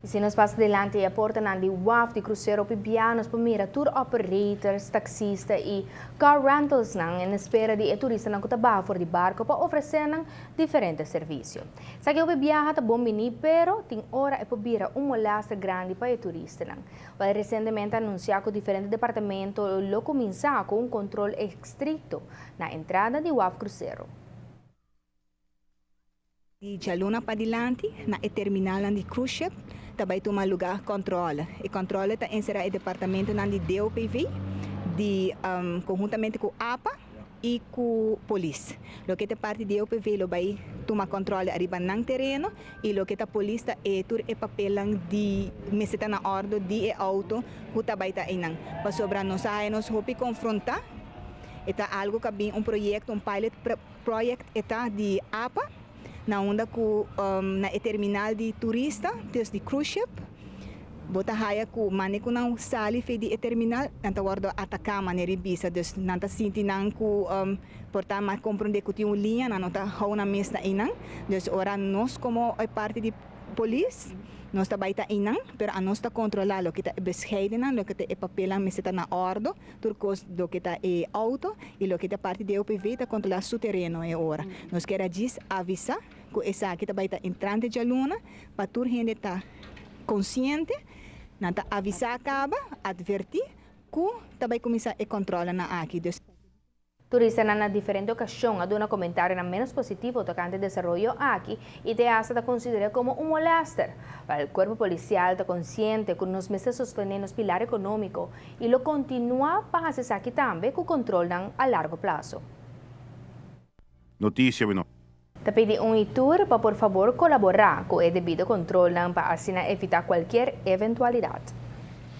Y si nos pasa dilanti e portanan di waf di crucero Pibiano, nos por mira tour operators, taxista y car rentals nan en espera di e turistanan cu ta baha for di barco pa ofrece nan diferente servicio. Sa cu biaha ta bon bini, pero tin ora e por bira un molester grandi pa e turistanan. Wel, recientemente a anuncia cu diferente departamento lo cuminsa cu un control estricto na entrada di waf crucero. Di dialuna padilanti na e terminal di cruise ship tambe tuma luga control. E control ta encera e departamento di DOPV di conhuntamente cu APA y cu polis. Loke ta parti di DOPV lo bay tuma control ariba nan tereno y loke ta polis ta e tur e papel di mester ta na orde di e auto cu ta bay ta einan. Pasobra nos a nos hopi confronta ta algo cu bin un proyecto, un pilot project ta di APA na unda cu na e terminal di turista, dus di cruise ship, bo ta haya cu mane cu nan sali for di e terminal, nan ta wordo ataca manera bisa, dus nan ta sinti nan cu por ta mas comprende cu tin un liña, nan no ta hou nan mes na einan. Dus ora nos como parti di polis, nos ta bay ta einan, pero a nos ta controla loke ta bescheiden, loke ta e papel mester ta na orde, tur cos loke ta e auto y loke ta parti di OPV ta controla su tereno e ora. Nos kier djis avisa cu esaki ta bay ta entrante dialuna pa tur hende ta consciente, nan ta avisa caba, adverti cu ta bay cuminsa e control na aki. Dus Turistanan na diferente ocasion a duna comentarionan menos positivo tocante e desaroyo aki y te hasta ta considera como un molester. E cuerpo policial ta consciente cu nos mester sostene nos pilar economico y lo continua pa haci aki tambe cu control a largo plaso. Noticia, bueno. Ta pidi un y tur pa por fabor colabora cu e debido control pa asina evita cualkier eventualidad.